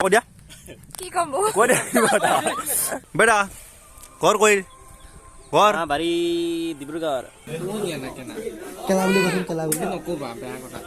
কৈ দিয়া। কি ক'ম? কৈ দিয়া কিবা এটা। বেটা, ঘৰ কৈ ঘৰ? বাৰী ডিব্ৰুগড়। কেলা বুলি কৈছিল, কেলা বুলি। নকবা বেয়া কথা।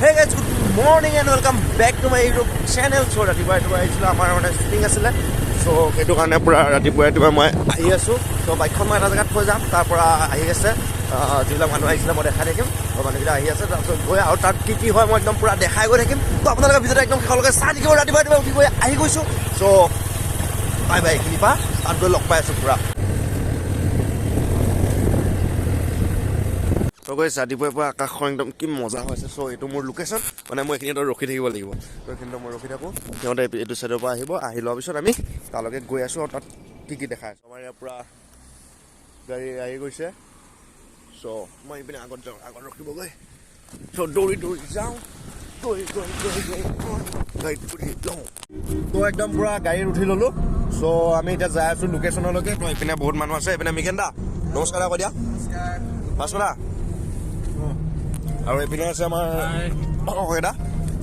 Hey guys, good morning and welcome back to my YouTube channel. So ৰাতিপুৱা ৰাতিপুৱা আহিছিলোঁ, আমাৰ মানে শ্বুটিং আছিলে। চ' সেইটো কাৰণে পূৰা ৰাতিপুৱা ৰাতিপুৱা মই আহি আছোঁ। চ' বাইকখন মই এটা জেগাত থৈ যাম, তাৰ পৰা আহি আছে যিবিলাক মানুহ আহিছিলে মই দেখাই থাকিম। ত' মানুহকেইটা আহি আছে, তাৰপিছত গৈ আৰু তাত কি কি হয় মই একদম পূৰা দেখাই গৈ থাকিম। ত' আপোনালোকে ভিডিঅ'টো একদম শেষলৈকে চাই থাকিব। ৰাতিপুৱা ৰাতিপুৱা উঠি গৈ আহি গৈছোঁ। চ' বাই বাই, এইখিনিৰ পৰা তাত গৈ লগ পাই আছোঁ পূৰা। ত' গৈছে ৰাতিপুৱাৰ পৰা আকাশখন একদম কি মজা হৈছে। চ' এইটো মোৰ লোকেশ্যন, মানে মই এইখিনিত ৰখি থাকিব লাগিব। ত' এইখিনিতে মই ৰখি থাকোঁ, সিহঁতে এইটো ছাইডৰ পৰা আহিব, আহি লোৱাৰ পিছত আমি তালৈকে গৈ আছোঁ আৰু তাত কি কি দেখাই আছোঁ। আমাৰ ইয়াৰ পৰা গাড়ী আহি গৈছে। চ' মই এইপিনে আগত যাওঁ, আগত ৰখিবগৈ। চ' দৌৰি দৌৰি যাওঁ, দৌৰি দৌৰি দৌৰি দৌৰি গাড়ীত উঠি লওঁ। ত' একদম পূৰা গাড়ীত উঠি ল'লোঁ। চ' আমি এতিয়া যাই আছোঁ লোকেশ্যনলৈকে। ত' এইপিনে বহুত মানুহ আছে। এইপিনে মিকেন দা, নমস্কাৰ কৈ দিয়া। ভাস্কৰ দা, আৰু এইপিনে আছে আমাৰ দা।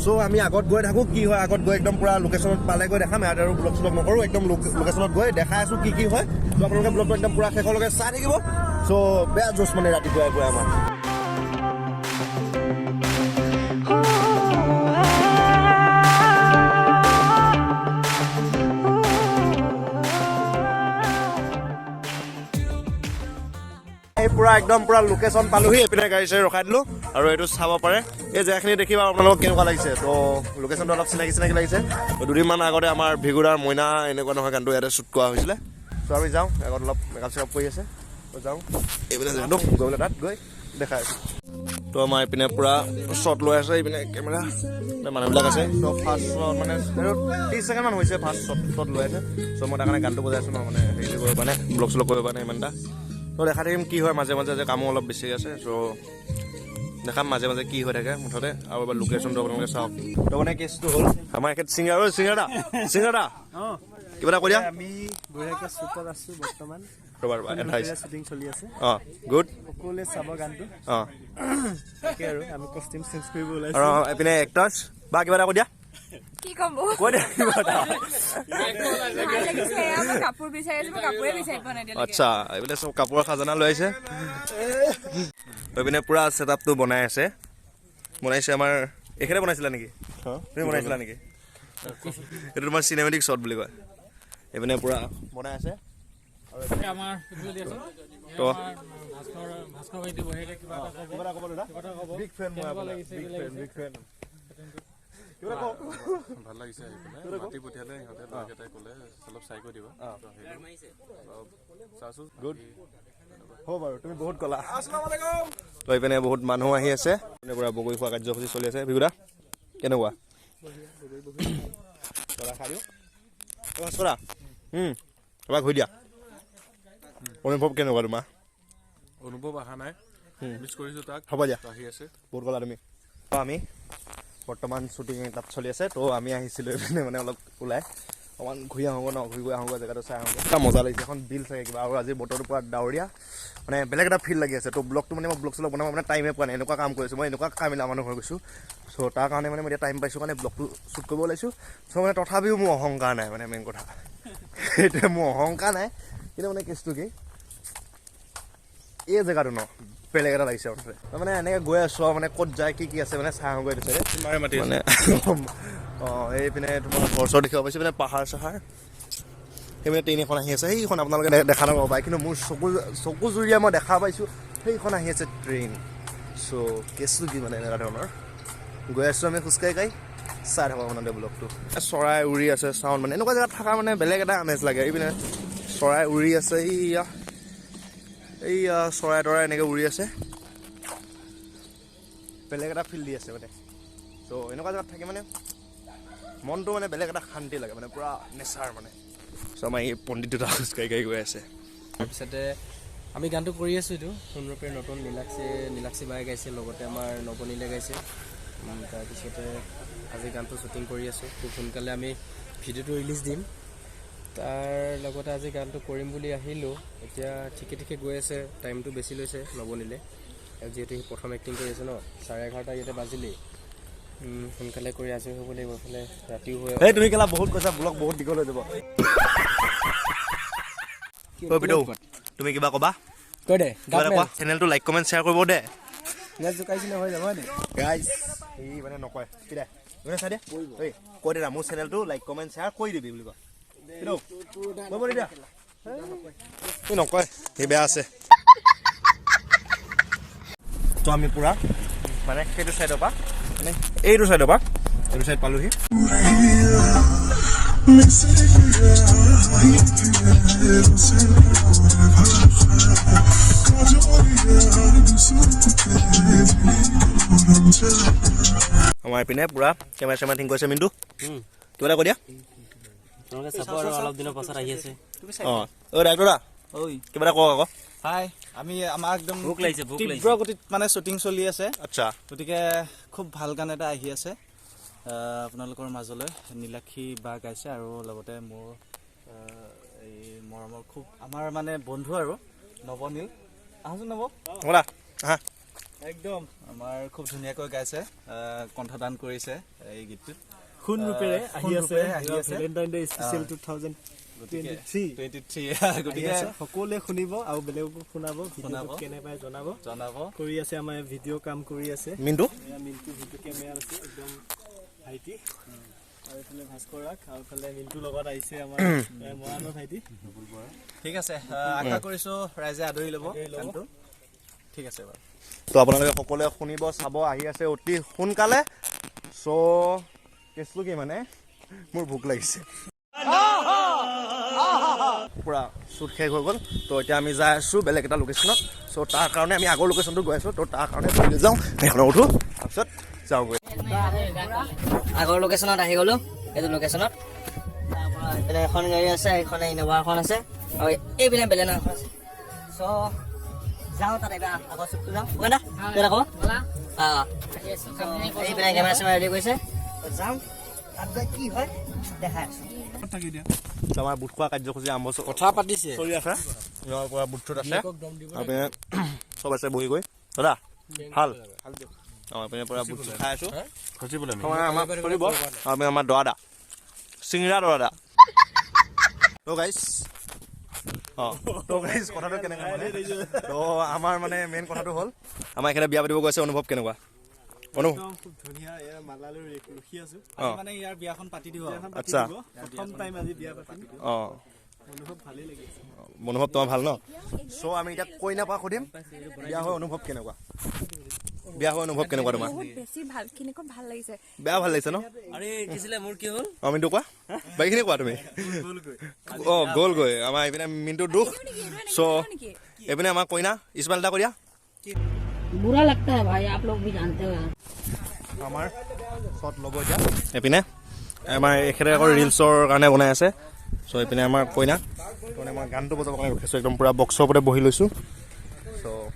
চ' আমি আগত গৈ থাকোঁ, কি হয় আগত গৈ একদম পূৰা লোকেশ্যনত পালে গৈ দেখাম। ইয়াত আৰু ব্লগ চলগ নকৰোঁ, একদম লোকেশ্যনত গৈ দেখাই আছোঁ কি কি হয়। চ' আপোনালোকে ব্লগটো একদম পূৰা শেষলৈকে চাই থাকিব। চ' বেয়া জোচ মানে ৰাতিপুৱাই পুৱাই আমাৰ এই পূৰা একদম পূৰা লোকেশ্যন পালোহি। এইপিনে গাড়ী চাড়ী ৰখাই দিলোঁ আৰু এইটো চাব পাৰে, এই জেগাখিনি দেখিবা আপোনালোকক কেনেকুৱা লাগিছে। ত' লোকেশ্যনটো অলপ চিনাকি চিনাকি লাগিছে। দুদিনমান আগতে আমাৰ ভিগুদাৰ মইনা এনেকুৱা নহয় গানটো ইয়াতে শ্বুট কৰা হৈছিলে। চ' আমি যাওঁ, আগত অলপ মেকআপ চেকআপ কৰি আছে। ত' যাওঁ এইপিনে জেগাটো গৈ পেলাই তাত গৈ দেখাই আছোঁ। ত' আমাৰ এইপিনে পূৰা শ্বট লৈ আছে, এইপিনে কেমেৰা মানুহবিলাক আছে। চ' ফাৰ্ষ্ট শ্বট মানে 30 ছেকেণ্ডমান হৈছে, ফাৰ্ষ্ট শ্বট লৈ আছে। চ' মই তাৰ কাৰণে গানটো বজাই আছোঁ ন, মানে হেৰি কৰিব পৰা নাই, ব্লগ চলগ কৰিব পৰা নাই ইমান এটা। ত' দেখাই থাকিম কি হয় মাজে মাজে, যে কামো অলপ বেছি আছে। চ' দেখাম মাজে মাজে কি হৈ থাকে মুঠতে। আৰু এবাৰ লোকেশ্যনটো আপোনালোকে চাওক। ত' মানে কেছটো হ'ল আমাৰ এখেত ছিংগাৰ, ঐ ছিংগাৰ দা, ছিংগাৰ দা, কিবা এটা কৈ দিয়া। আমি বঢ়িয়াকৈ শ্বুটত আছোঁ বৰ্তমান। ৰ'বা ৰ'বা, এটা আহিছে। শ্বুটিং চলি আছে। অঁ, গুড। সকলোৱে চাব গানটো। অঁ, তাকে আৰু আমি কষ্টিউম চেঞ্জ কৰিব ওলাইছোঁ। আৰু এইপিনে এক্টাৰ্ছ বা কিবা এটা কৈ দিয়া। কি ক'ম? কৈ দিয়া কিবা এটা। ভাল লাগিছে। এয়া মই কাপোৰ বিচাৰি আছো, মই কাপোৰে বিচাৰি পোৱা নাই এতিয়ালৈকে। আচ্ছা, এইপিনে চব কাপোৰৰ খাজানা লৈ আহিছে। এইপিনে পূৰা ছেটআপটো বনাই আছে, বনাইছে আমাৰ এইখনে বনাইছিলা নেকি? তুমি বনাইছিলা নেকি? এইটো তোমাৰ চিনেমেটিক শ্বট বুলি কয়। এইপিনে পূৰা বনাই আছে। আমাৰ এইফালে দিয়াচোন। তো ভাস্কৰ, ভাস্কৰ ভাইটি বঢ়িয়াকে কিবা এটা ক'ব। কিবা এটা ক'ব দাদা। বিগ ফেন মই আপোনাৰ, বিগ ফেন, বিগ ফেন। কিবা এটা কওক। ভাল লাগিছে আহি পেলাই। মাতি পঠিয়ালে সিহঁতে, ল'ৰাকেইটাই ক'লে অলপ চাই কৰি দিবা। তো আহিলোঁ, অলপ চাইছোঁ। গুড, হ'ব বাৰু, তুমি বহুত ক'লা। তো এইপিনে বহুত মানুহ আহি আছে, এইপিনে পূৰা বগৰী খোৱা কাৰ্যসূচী চলি আছে। বিহুদা কেনেকুৱা? দাদা খাই দিওঁ। ভাস্কৰা, এবাৰ ঘূৰি দিয়া, অনুভৱ কেনেকুৱা তোমাৰ? অনুভৱ অহা নাই, মিছ কৰিছোঁ তাক। হ'ব দিয়া। আহি আছে। বহুত ক'লা তুমি। তো আমি বৰ্তমান শ্বুটিং তাত চলি আছে। তো আমি আহিছিলোঁ এইপিনে মানে অলপ ওলাই অকণমান ঘূৰি আহোঁগৈ ন, ঘূৰি গৈ আহোঁগৈ, জেগাটো চাই আহোঁগৈ। এটা মজা লাগিছে, এখন বিল চাগে কিবা। আৰু আজি বতৰটো পূৰা ডাৱৰীয়া, মানে বেলেগ এটা ফিল লাগি আছে। তো ব্লগটো মানে মই ব্লগ চলগ বনাব মানে টাইমে পোৱা নাই, এনেকুৱা কাম কৰিছোঁ মই, এনেকুৱা কামিলা মানুহ হৈ গৈছোঁ। চ' তাৰ কাৰণে মানে মই এতিয়া টাইম পাইছোঁ কাৰণে ব্লগটো শ্বুট কৰিব ওলাইছোঁ। চ' মানে তথাপিও মোৰ অহংকাৰ নাই, মানে মেইন কথা সেইটোৱে, মোৰ অহংকাৰ নাই। কিন্তু মানে কেছটো কি, এই জেগাটো ন বেলেগ এটা লাগিছে মুঠতে। মানে এনেকৈ গৈ আছোঁ আৰু মানে ক'ত যায় কি কি আছে মানে চাই আহোঁগৈ এইটো চাইডে। মাৰে মাতি মানে অঁ, এইপিনে তোমাৰ ঘৰ চৰ দেখিব পাইছোঁ, এইপিনে পাহাৰ চাহাৰ, সেইপিনে ট্ৰেইন এখন আহি আছে। সেইখন আপোনালোকে দেখা নাপাব পাৰে, কিন্তু মোৰ চকু জুৰিয়া মই দেখা পাইছোঁ, সেইখন আহি আছে ট্ৰেইন। চ' কেছটো কি মানে এনেকুৱা ধৰণৰ গৈ আছোঁ আমি খোজকাঢ়ি কাঢ়ি, চাই থাকক আপোনালোকে ব্লগটো। চৰাই উৰি আছে, চাউণ্ড মানে এনেকুৱা জেগাত থকা মানে বেলেগ এটা আমেজ লাগে। এইপিনে চৰাই উৰি আছে, এইয়া এইয়া চৰাই তৰাই এনেকৈ উৰি আছে, বেলেগ এটা ফিল দি আছে মানে। চ' এনেকুৱা জেগাত থাকি মানে মনটো মানে বেলেগ এটা শান্তি লাগে, মানে পূৰা নেচাৰ মানে। চ' আমাৰ এই পণ্ডিত দুটা খোজকাঢ়ি কাঢ়ি গৈ আছে। তাৰপিছতে আমি গানটো কৰি আছোঁ, এইটো সোণৰূপে নতুন নীলাক্ষী, নীলাক্ষী বায়ে গাইছে, লগতে আমাৰ নৱনীলে গাইছে। তাৰপিছতে আজি গানটো শ্বুটিং কৰি আছোঁ, খুব সোনকালে আমি ভিডিঅ'টো ৰিলিজ দিম। তাৰ লগতে আজি গানটো কৰিম বুলি আহিলোঁ। এতিয়া ঠিকে ঠিকে গৈ আছে, টাইমটো বেছি লৈছে নৱনীলে, যিহেতু সি প্ৰথম এক্টিং কৰি আছে ন। 11:30 ইয়াতে বাজিলেই। সোনকালে কৰি আজৰি হ'ব লাগিব, এইফালে ৰাতিও হৈ। এই তুমি কেলা বহুত কৈছা, ব্লগ বহুত দীঘল হৈ যাব। তুমি কিবা ক'বা? কৈ দে। চেনেলটো লাইক কমেণ্ট শ্বেয়াৰ কৰিব দে। জোকাইছিলে হৈ যাব নি গাইজ? সি মানে নকয় কি দে, চাই দে। ঐ কৈ দে, মোৰ চেনেলটো লাইক কমেণ্ট শ্বেয়াৰ কৰি দিবি বুলি কয়। কৰিব দিয়া, সি নকয়, সি বেয়া আছে। তো আমি পূৰা মানে সেইটো চাইডৰ পৰা, মানে এইটো চাইডৰ পৰা এইটো চাইড পালোহি। আমাৰ এইপিনে পূৰা কেমেৰা চেমেৰা ঠিক কৰিছে। মিণ্টু, কিবা এটা কৈ দিয়া। তোমালোকে চাব আৰু অলপ দিনৰ পাছত আহি আছে। অঁ ঐ ডাইৰেক্টৰ দা, কিবা এটা কওক আকৌ। হাই, আমি আমাৰ একদম ভোক লাগিছে, ভোক লাগিছে। তীব্ৰ গতিত মানে শ্বুটিং চলি আছে। আচ্ছা। গতিকে খুব ভাল গান এটা আহি আছে আপোনালোকৰ মাজলৈ। নীলাক্ষী বা গাইছে আৰু লগতে মোৰ এই মৰমৰ খুব আমাৰ মানে বন্ধু আৰু নৱনীল। আহাচোন নৱ। ব'লা আহা। একদম আমাৰ খুব ধুনীয়াকৈ গাইছে, কণ্ঠদান কৰিছে এই গীতটোত। সোণ ৰূপেৰে আহি আছে, আহি আছে। Valentine day special 2023। 23। গতিকে সকলোৱে শুনিব আৰু বেলেগকো শুনাব, শুনাব। ভিডিঅ'টো কেনে পায় জনাব। জনাব। কৰি আছে আমাৰ ভিডিঅ' কাম কৰি আছে মিণ্টু। এয়া মিণ্টু ভিডিঅ' কেমেৰা আছে একদম ভাইটি, আৰু এইফালে ভাস্কৰ ৰাগ, আৰু এইফালে মিণ্টুৰ লগত আহিছে আমাৰ মৰাণৰ ভাইটি। ঠিক আছে, আশা কৰিছো ৰাইজে আদৰি ল'ব গানটো। ঠিক আছে বাৰু। তো আপোনালোকে সকলোৱে শুনিব চাব, আহি আছে অতি সোনকালে। চ' কেছটো কি মানে মোৰ ভোক লাগিছে। পূৰা শ্বুট শেষ হৈ গ'ল। তো এতিয়া আমি যাই আছোঁ বেলেগ এটা লোকেশ্যনত। চ' তাৰ কাৰণে আমি আগৰ লোকেশ্যনটো গৈ আছোঁ। তো তাৰ কাৰণে ফুৰিবলৈ যাওঁ, সেইখনত উঠোঁ, তাৰপিছত যাওঁগৈ। আগৰ লোকেশ্যনত আহি গ'লো, এইটো লোকেশ্যনত। তাৰপৰা এইপিনে এখন গাড়ী আছে, এইখনে ইন'ভা এখন আছে আৰু এইপিনে বেলেগ এখন আছে। চ' যাওঁ তাত, এইবাৰ আগৰ চুকটো যাওঁ। দা কিবা ক'ব? অঁ, এইপিনে কেমেৰা চেমেৰা ৰেডি কৰিছে, যাওঁ তাত গৈ কি হয় দেখাই আছোঁ। তো আমাৰ বুট খোৱা কাৰ্যসূচী আৰম্ভ কথা পাতিছে, চলি আছে। ইয়াৰ পৰা বুট চুট আছে, আপুনি চব আছে বহি গৈ। দাদা ভাল? অঁ, আপুনি পূৰা বুট চুট খাই আছোঁ। আমাৰ চলিব। আমি আমাৰ দৰাদা, চিঙৰা দৰাদা। তো গাইছ, অঁ তো গাইছ, কথাটো কেনেকুৱা মানে, তো আমাৰ মানে মেইন কথাটো হ'ল আমাৰ এইখিনিতে বিয়া পাতিব গৈছে। অনুভৱ কেনেকুৱা? অনুভৱ একদম খুব ধুনীয়া। এয়া মালালৈ ৰখি আছো। মানে ইয়াৰ বিয়াখন পাতি দিব। আচ্ছা। প্ৰথম টাইম আজি বিয়া পাতিম। অঁ, অনুভৱ ভালেই লাগি আছে। অনুভৱ তোমাৰ ভাল ন? চ' আমি এতিয়া কইনা পৰা সুধিম, বিয়া হৈ অনুভৱ কেনেকুৱা? বিয়া হৈ অনুভৱ কেনেকুৱা তোমাৰ? বহুত বেছি ভাল, কেনেকুৱা ভাল লাগিছে। বেয়া ভাল লাগিছে ন? আৰে কিছিলে মোৰ কি হ'ল? অঁ মিণ্টু কোৱা, বাকীখিনি কোৱা তুমি। অঁ গ'লগৈ আমাৰ এইপিনে মিণ্টুৰ দুখ। চ' এইপিনে আমাৰ কইনা ইছমাইল এটা কৰি দিয়া। বুৰা লাগতা হে ভাই, আপ লোগ ভি জানতে হো। আমাৰ শ্বট ল'ব এতিয়া। এইপিনে আমাৰ এখেতে আকৌ ৰিলচৰ কাৰণে বনাই আছে। চ' এইপিনে আমাৰ কইনা, মানে মই গানটো বজাবৰ কাৰণে ৰখিছোঁ, একদম পূৰা বক্সৰ ওপৰতে বহি লৈছোঁ। চ'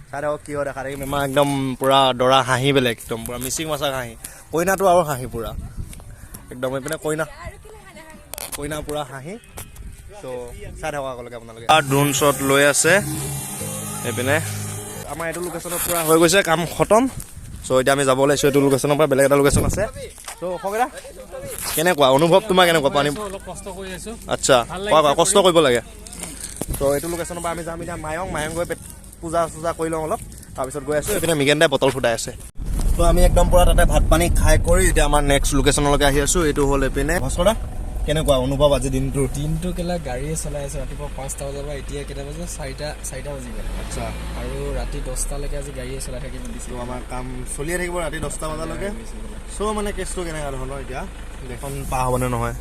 চাই থাকক কি হয় দেখা থাকিম। আমাৰ একদম পূৰা দৰা হাঁহি বেলেগ, একদম পূৰা মিচিং মাছাৰ হাঁহি, কইনাটো আৰু হাঁহি পূৰা একদম। এইপিনে কইনা, কইনা পূৰা হাঁহি। চ' চাই থাকক আগলৈকে আপোনালোকে। ড্ৰোন শ্বট লৈ আছে এইপিনে। আমাৰ এইটো লোকেশ্যনত পূৰা হৈ গৈছে কাম খতম। চ' এতিয়া আমি যাব ওলাইছোঁ এইটো লোকেশ্যনৰ পৰা, বেলেগ এটা লোকেশ্যন আছে। চ' অসমীয়া কেনেকুৱা অনুভৱ তোমাৰ, কেনেকুৱা পানী? অলপ কষ্ট কৰি আছোঁ। আচ্ছা, কোৱা কোৱা, কষ্ট কৰিব লাগে। চ' এইটো লোকেশ্যনৰ পৰা আমি যাম এতিয়া মায়ং। মায়ং গৈ পেট পূজা চূজা কৰি লওঁ অলপ, তাৰপিছত গৈ আছোঁ। এইপিনে মৃগেন দাই বটল ফুটাই আছে। ত' আমি একদম পূৰা তাতে ভাত পানী খাই কৰি এতিয়া আমাৰ নেক্সট লোকেশ্যনলৈকে আহি আছোঁ। এইটো হ'ল এইপিনে। ভাস্কৰ দা, কেনেকুৱা অনুভৱ আজি দিনটোৰ? দিনটো কেলা গাড়ীয়ে চলাই আছোঁ ৰাতিপুৱা 5টা বজাৰ পৰা, এতিয়া কেইটা বাজে? 4টা বাজি গ'ল। আচ্ছা। আৰু ৰাতি 10টালৈকে আজি গাড়ীয়ে চলাই থাকিব দিছে। ত' আমাৰ কাম চলিয়ে থাকিব ৰাতি 10টা বজালৈকে। চ' মানে কেছটো কেনেকুৱা ধৰণৰ এতিয়া এখন পাৰ হ'বনে নহয়?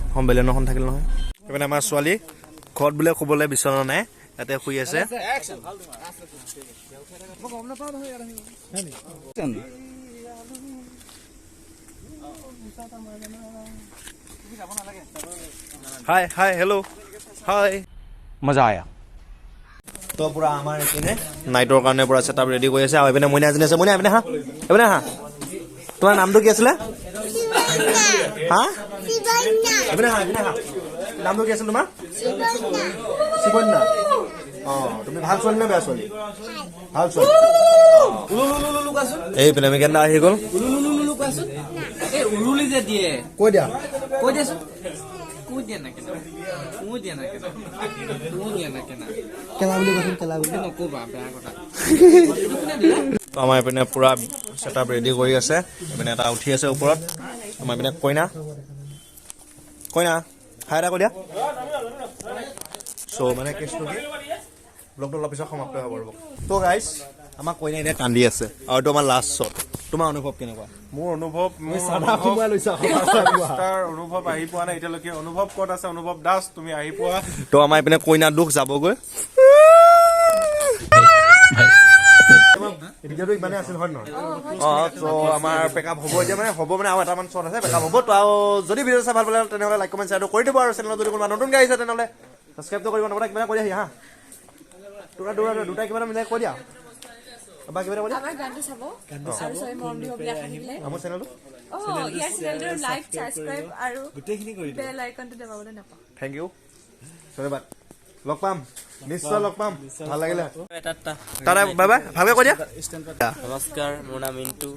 এখন বেলেনখন থাকিল নহয়। এইপিনে আমাৰ ছোৱালী ঘৰত বোলে শুবলৈ বিচনা নাই, ইয়াতে শুই আছে। হাই হাই, হেল্ল' হাই, মজা আয়া। তো পূৰা আমাৰ এইপিনে নাইটৰ কাৰণে পূৰা ছেট আপ ৰেডি কৰি আছে। আৰু এইপিনে মইনা এজনী আছে। মইনা এইপিনে হা, এইপিনে হা। তোমাৰ নামটো কি আছিলে? হা, এইপিনে হা, এইপিনে হা। নামটো কি আছিল তোমাৰ? শিৱন্যা। অঁ, তুমি ভাল ছোৱালী নে বেয়া ছোৱালী? ভাল ছোৱালী। এইপিনে মিকেন্দা আহি গ'ল। কোৱাচোন, এই উৰুলি যে দিয়ে কৈ দিয়া, কৈ দিয়াচোন। কৈ দিয়া না কেনা, কৈ দিয়া না কেনা, কৈ দিয়া না কেনা, কেলা বুলি কৈছোন, কেলা বুলি নকবা, বেয়া কথা। তো আমাৰ এইপিনে পূৰা ছেট আপ ৰেডি কৰি আছে। এইপিনে এটা উঠি আছে ওপৰত। আমাৰ এইপিনে কইনা, কইনা হাই এটা কৈ দিয়া। চ' মানে কেছটো কি, ব্লগটো অলপ পিছত সমাপ্ত হ'ব ৰ'ব। তো গাইজ, আমাৰ কইনা এতিয়া কান্দি আছে আৰু এইটো আমাৰ লাষ্ট শ্বট। তোমাৰ অনুভৱ কেনেকুৱা? মোৰ অনুভৱ, মোৰ সোমাই লৈছা। তাৰ অনুভৱ আহি পোৱা নাই এতিয়ালৈকে। অনুভৱ ক'ত আছে? অনুভৱ দাস, তুমি আহি পোৱা। তো আমাৰ এইপিনে কইনা দুখ যাবগৈ। ভিডিঅ'টো ইমানেই আছিল, হয় নহয়? অঁ, ত' আমাৰ পেকআপ হ'ব এতিয়া, মানে হ'ব মানে আৰু এটামান শ্বট আছে, পেকআপ হ'ব। তো আৰু যদি ভিডিঅ'টো চাই ভাল পালে তেনেহ'লে লাইক, কমেণ্ট, শ্বেয়াৰটো কৰি দিব আৰু চেনেলত যদি কোনোবা নতুনকৈ আহিছে তেনেহ'লে ছাবস্ক্ৰাইবটো কৰিব নকৰা। কিবা এটা কৰি আহি হা, দুটা দুটা দুটা কিবা এটা মিলাই কৈ দিয়া বা কিবা এটা কৈ দিয়া। আমাৰ গানটো চাব আৰু চবে মৰম দিব বুলি আশা থাকিলে। আমাৰ চেনেলটো, অ, ইয়াৰ চেনেলটো লাইক, ছাবস্ক্ৰাইব আৰু গোটেইখিনি কৰি দিব, বেল আইকনটো দবাবলৈ নাপাওঁ। Thank U, ধন্যবাদ। লগ পাম, নিশ্চয় লগ পাম। ভাল লাগিলে। Tata, Tata, bye bye. ভালকৈ কৈ দিয়া। নমস্কাৰ, মোৰ নাম মিণ্টু।